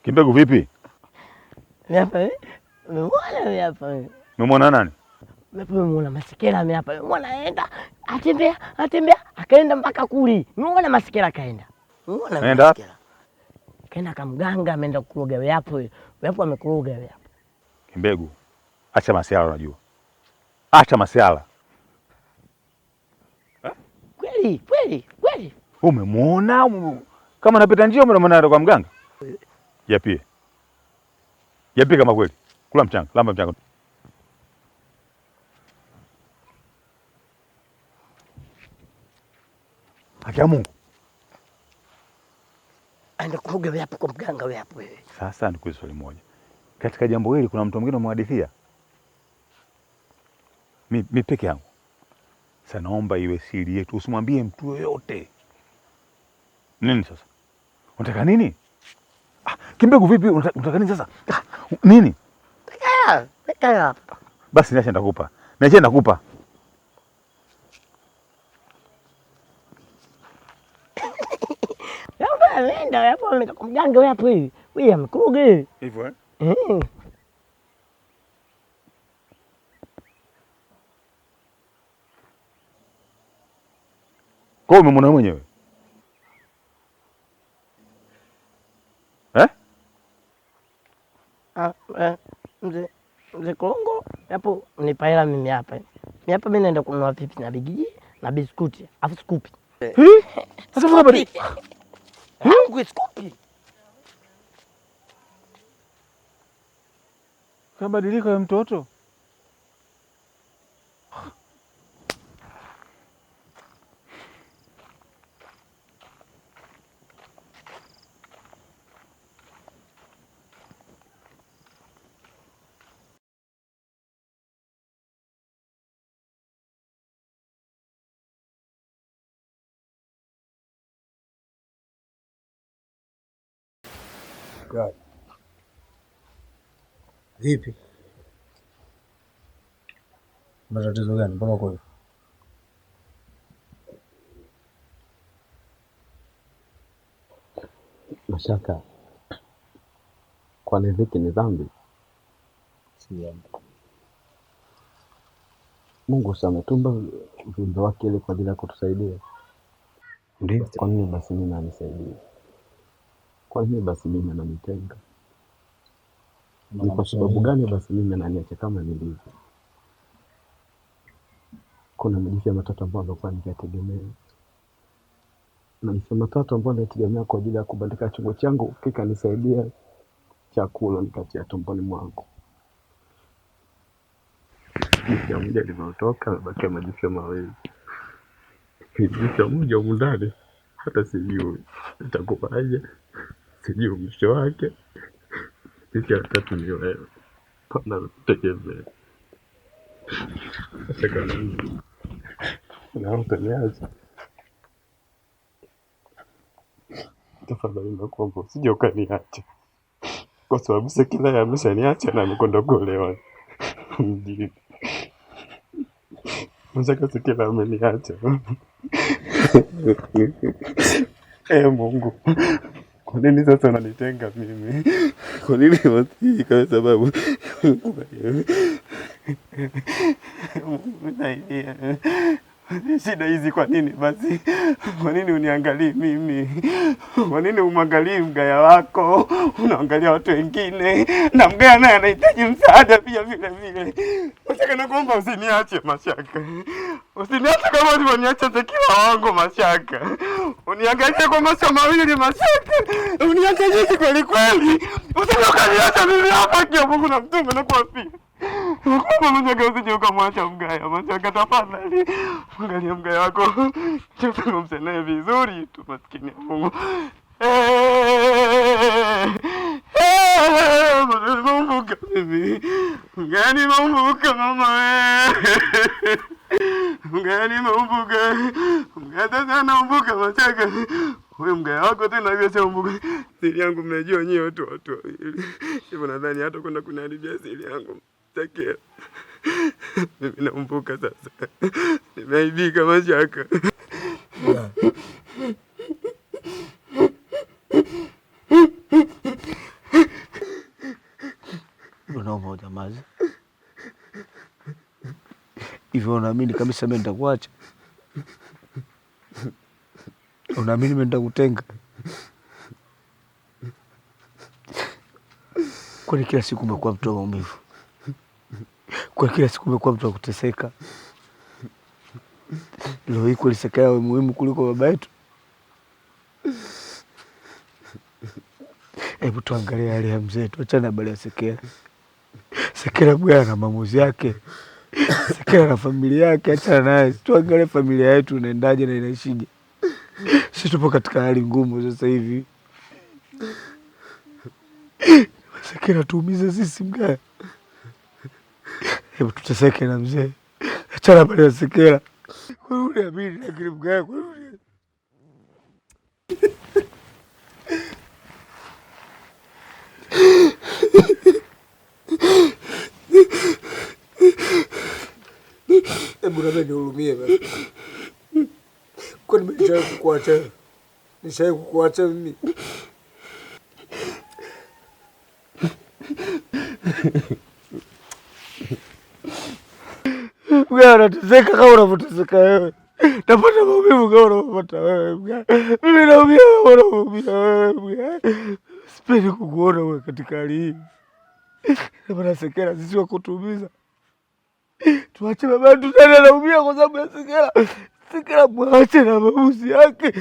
Kimbegu vipi? Mimi hapa nimemwona mimi hapa. Umemwona nani? Mimi nimemwona Masekela mimi hapa. Nimemwona aenda, atembea, atembea, akaenda mpaka kuli. Nimemwona Masekela kaenda. Nimemwona Aenda? Masekela. Kaenda kamganga ameenda kuroga wewe hapo. Wewe hapo amekuroga wewe hapo. Kimbegu. Acha masiala unajua. Acha masiala. Kweli, kweli, kweli. Umemwona kama napita njia umemwona kwa mganga? Yapie. Yapie kama kweli. Kula mchanga, lamba mchanga. Haki ya Mungu. Aenda kuroga wewe hapo kwa mganga wewe hapo wewe. Sasa nikuulize swali moja. Katika jambo hili kuna mtu mwingine umemhadithia? Mi peke yangu. Sasa naomba iwe siri yetu, usimwambie mtu yoyote. Nini sasa? Unataka nini? Ah, Kimbegu vipi? Unataka nini sasa? Ah, nini? Weka hapa. Basi niache nitakupa. Niache nitakupa. Yapo ameenda hapo ameenda kwa mganga wewe hapo hivi. Wewe amekuroga hivi. Hivyo eh? Eh. Kwa hiyo umemwona mwenyewe? Eh? Ah, mzee mzee Kongo hapo nipa hela mimi hapa. Mimi hapa mimi naenda kununua pipi na bigiji na biskuti, afu skupi. Sasa mbona bado? Yangu skupi. Kabadilika ya mtoto. Vipi? Matatizo gani? Mbona uko hivyo? Mashaka, kwani dhiki ni dhambi? Si dhambi. Mungu si ametumba viumbe wake ili kwa ajili ya kutusaidia? Ndio. Kwa nini basi mimi anisaidie? Kwa nini basi mimi ananitenga? Ni kwa sababu gani basi mimi ananiacha kama nilivyo? Kuna majifya matatu ambayo amekuwa nikiyategemea, majifya matatu ambayo naitegemea kwa ajili ya kubandika chungu changu kikanisaidia chakula nikatia tumboni mwangu. Jifya moja limetoka, amebakia majifya mawili. Jifya moja humu ndani hata sijui itakuwaje, sijui mwisho wake. Jifya tatu ni wewe, pana tegemea na utaniacha. Tafadhali nakuomba usije ukaniacha, kwa sababu Sekela ameshaniacha na amekwenda kuolewa mjini. Mashaka Sekela ameniacha. Ee Mungu, kwa nini sasa unanitenga mimi? Kwa nini basi? Kwa sababu Mungu nisaidie. Shida hizi kwa nini basi? Kwa nini uniangalii mimi? Kwa nini umwangalii mgaya wako? Unaangalia watu wengine, na mgaya naye anahitaji msaada pia vile vile. Mashaka, nakuomba usiniache Mashaka, usiniache kama ulivyoniacha Sekela wangu Mashaka. Uniangalie kwa macho mawili Mashaka, uniangalie kweli kweli, usije ukaniacha mimi hapa. Kia Mungu na Mtume nakuapia. Nakuomba Mashaka, usije ukamwacha mgaya Mashaka, tafadhali angalia mgaya wako, tuzungumze naye vizuri tu, maskini ya Mungu. Nimeumbuka mimi, mgaya nimeumbuka mama we, mgaya nimeumbuka, mgaya sasa anaumbuka Mashaka. Huyu mgaya wako tena kashaumbuka. Siri yangu mnajua nyie watu wawili, hivyo nadhani hata kwenda kuniharibia siri yangu Sekela. Mimi naumbuka sasa, nimeaibika Mashaka. Unyamaze. Hivyo unaamini kabisa mimi nitakuacha? Unaamini mimi nitakutenga? Kwani kila siku umekuwa mtu wa maumivu? Kwa kila siku umekuwa mtu wa kuteseka? Leo hii kweli Sekela awe muhimu kuliko baba yetu? Hebu tuangalie hali ya mzee, tuachane na habari ya Sekela. Sekela bwana na maamuzi yake, Sekela na familia yake, achana naye. Tuangalie familia yetu inaendaje na inaishije. Sisi tupo katika hali ngumu sasa hivi. Sekela tuumize sisi mgaya. Hebu tuteseke na mzee, achana habari ya Sekela. Kwa nini uniamini lakini mgaya, kwa nini? Hebu na mimi nihurumie basi. Kwani mimi nishawahi kukuacha? Nishawahi kukuacha mimi? Mgaya anateseka kama unavyoteseka wewe. Napata maumivu kama unavyopata wewe mgaya. Mimi naumia kama unavyoumia wewe mgaya. Sipendi kukuona wewe katika hali hii. Bwana Sekela, sisi wa kutuumiza. Tuache baba yetu tena anaumia kwa sababu ya Sekela. Sekela mwache na maamuzi yake.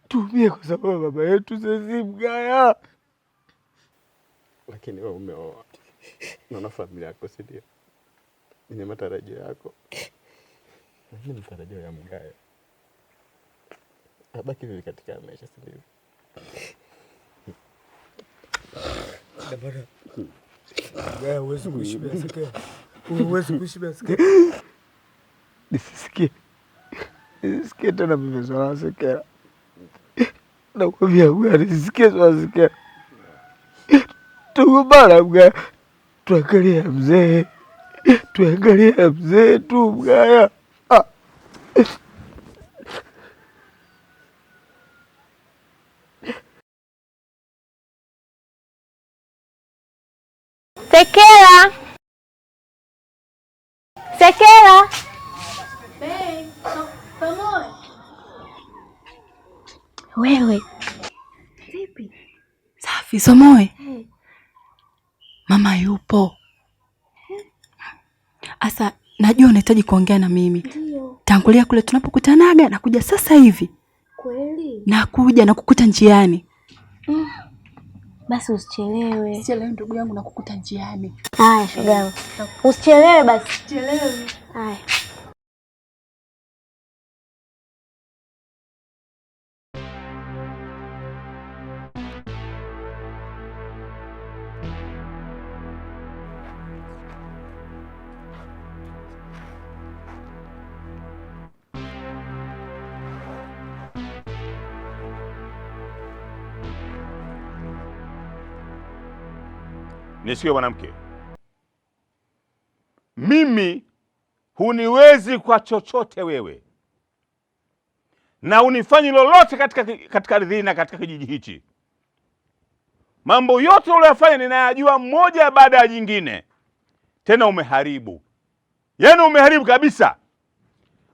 Tuumie kwa sababu ya baba yetu sisi mgaya. Lakini wewe umeoa na una familia yako, si ndio? Ni matarajio yako, lakini matarajio ya Mgaya abaki vipi katika maisha, si ndio? Bwana Mgaya, huwezi kuishi bila Sekela. Huwezi kuishi bila Sekela. Nisisikie. Nisisikie tena mimi swala la Sekela. Nakwambia Mgaya, nisisikie swala la Sekela. Tugombana Mgaya. Tuangalie mzee. Tuangalie mzee tu Mgaya. Ah. Sekela, Sekela. Wewe Vipi? Safi, Somoe. Mama yupo. Asa, najua unahitaji kuongea na mimi. Ndio. Tangulia kule tunapokutanaga, nakuja sasa hivi. Kweli? Nakuja nakukuta njiani. Basi usichelewe. Sichelewe ndugu yangu, nakukuta njiani. Haya shoga yangu. Usichelewe basi. Sichelewe. Haya. Nisiwe mwanamke, mimi huniwezi kwa chochote wewe, na unifanyi lolote katika ardhi hii na katika kijiji hichi. Mambo yote uliyofanya ninayajua moja baada ya jingine. Tena umeharibu, yaani umeharibu kabisa.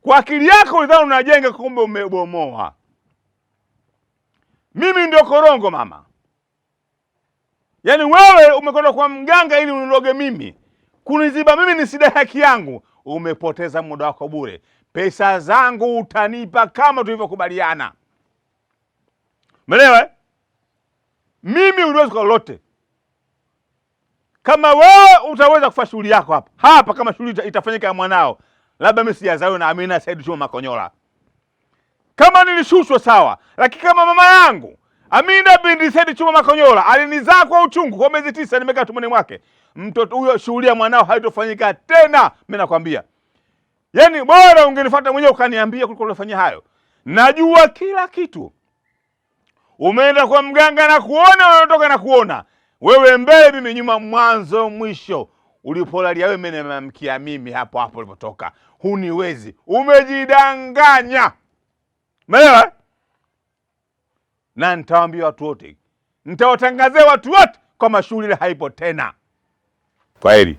Kwa akili yako ulidhani unajenga, kumbe umebomoa. Mimi ndio korongo mama. Yaani wewe umekwenda kwa mganga ili uniroge mimi, kuniziba mimi nisidai haki yangu. Umepoteza muda wako bure. Pesa zangu utanipa kama tulivyokubaliana. Umeelewa? Mimi uniwezi kwa lolote. Kama wewe utaweza kufanya shughuli yako hapa hapa, kama shughuli itafanyika ya mwanao, labda mimi sijazaliwa na Amina Said Chuma Makonyola. Kama nilishushwa sawa, lakini kama mama yangu Amina binti Said Chuma Makonyola alinizaa kwa uchungu kwa miezi 9 nimekaa tumboni mwake, mtoto huyo, shughuli ya mwanao haitofanyika tena. Mimi nakwambia, yaani bora ungenifuata mwenyewe ukaniambia kuliko ulifanyia hayo. Najua kila kitu. Umeenda kwa mganga na kuona, unatoka na kuona. Wewe mbele, mimi nyuma, mwanzo mwisho. Ulipolalia wewe, mimi nimeamkia mimi hapo hapo ulipotoka. Huniwezi, umejidanganya. Umeelewa? Na nitawaambia watu wote, nitawatangazia watu wote kwamba shughuli ile haipo tena. Kwa heri.